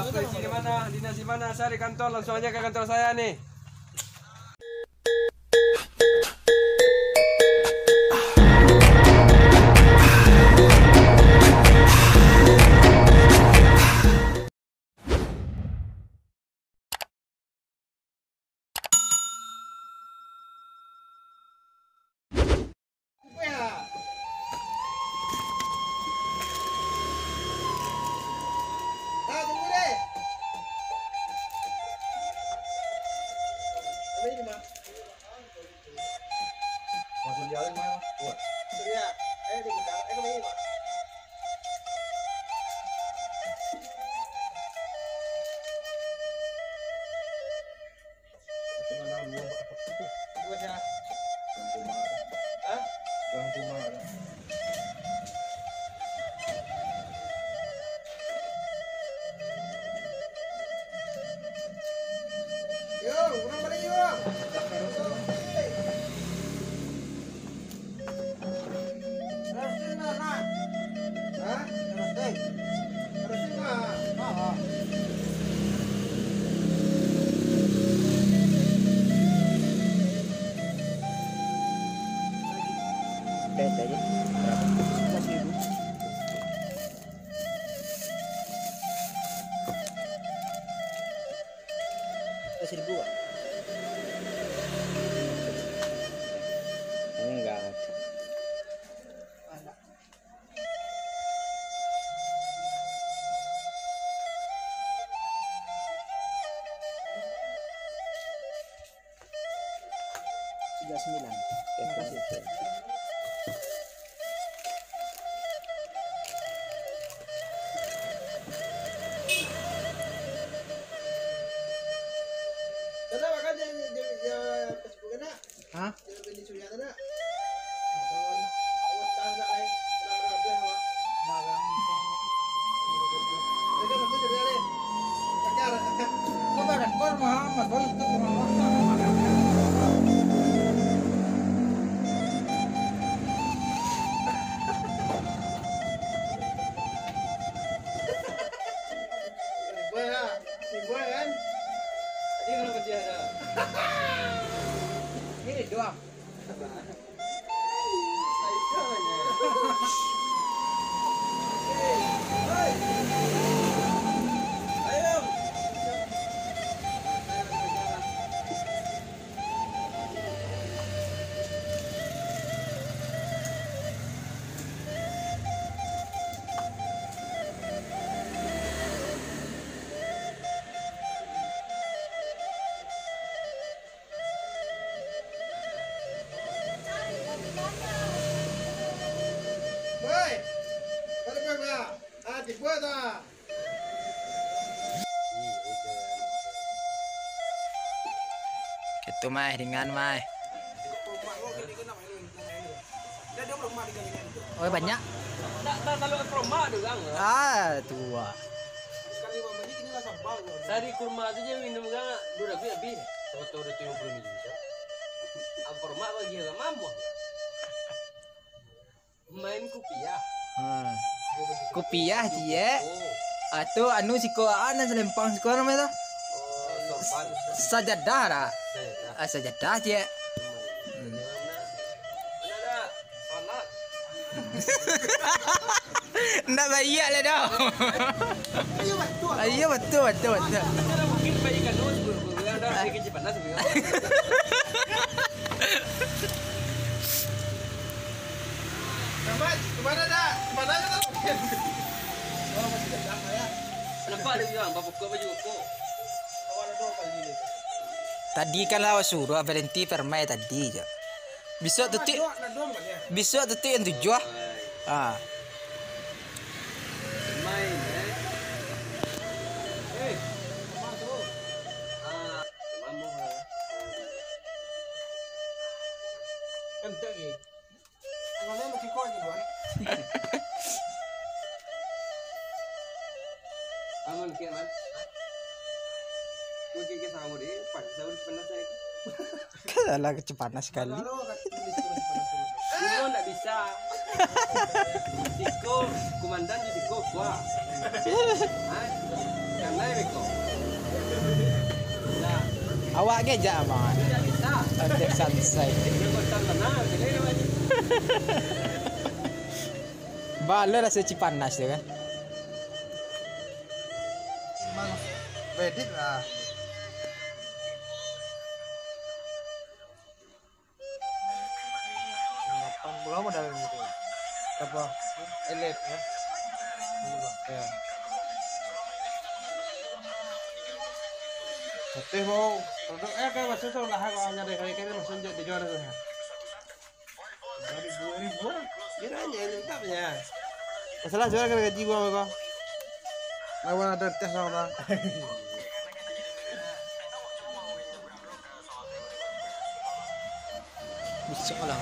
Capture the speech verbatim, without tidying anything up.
Polisi di mana? Dinas di mana? Saya di kantor, langsung aja ke kantor saya nih. Langsung jalan, Mas. Wah. Surya, eh, di gudang, eh, kemana, Mas? Itu kan dua, Pak. Dua siapa? Bang Kumar. Hah? Bang Kumar. Yo, urang baliak, yo. Rasin lah, nak. Hah? Rasin. Rasin lah. Ah, ah. Tes aja. Berapa? Seratus ribu. Eh, seribu, Pak. Enggak. Tiga sembilan. Terima kasih. Kenapa kan dia, dia, dia Facebook kan, nak? Hah? Dia beli Surya tu, nak? Awas, tak nak, eh. Nak, nak, nak, nak. Pegang satu Surya, eh. Pegang. Kau tak rekor, Muhammad. Kau itu Muhammad. Boy lah. Si Boy kan? Tadi belum kerja dah. Ini doang. Woi, pada berapa? Ah, tipu tak? Itu mah, ringan mah. Oh, banyak. Tak, tak, kalau promo ada orang. Ah, tua. Sari kurma tu je minum kan dua ribu habis. Foto dua ratus lima puluh mili. Apa promo bagi orang mampu? Main kupiah. Hmm. Kupiah, ciek. Oh. Atau anu siko, ah, nan salempang siko namo tu? Oh, sorban. Sajadah dak? Sajadah. Ah, sajadah, ciek. Hmm. Mana ada salat? Ndak baiak lah dah. Ayo, betul. Ayo, betul, betul, betul. Kita mungkin baik kan, oh, sebelum, sebelum, ada sedikit cepat lah, sebelum. Nampak, kemana dah? Kemana dah? Oh, masih datang, ya. Nampak dia bilang, bapak kau baju kau. Tadi kan lah suruh berhenti permai tadi je. Besok tetik, besok tetik yang tujuh ah. Ah. Main, eh. Eh, apa tu? Ah, mamuh lah. Kan tak, eh? Tangannya masih kuat gitu, kan? Aman, kian, man. Mungkin ke sama deh, pakai sama di sebelah saya. Kan salah kecepanas sekali. Kalau, kalau, kan, tulis, tulis, tulis, tulis. Siko ndak bisa. Siko, komandan di siko, kuah. Hah? Yang lain Awak ngejak amat. Oke, santai. Bala rasa Cipanas tu kan. Bedit lah. Lapan puluh modal gitu. Apa? Elit ya. Ya. Sateh bau. Untuk eh kan masuk sebelah kau nyari kali kan masuk di jual tu. Dua ribu, dua ribu lah. Kira aja ini tak ya. Masalah jual kena gaji gua apa? Lawan ada tes sama. Bisa lah.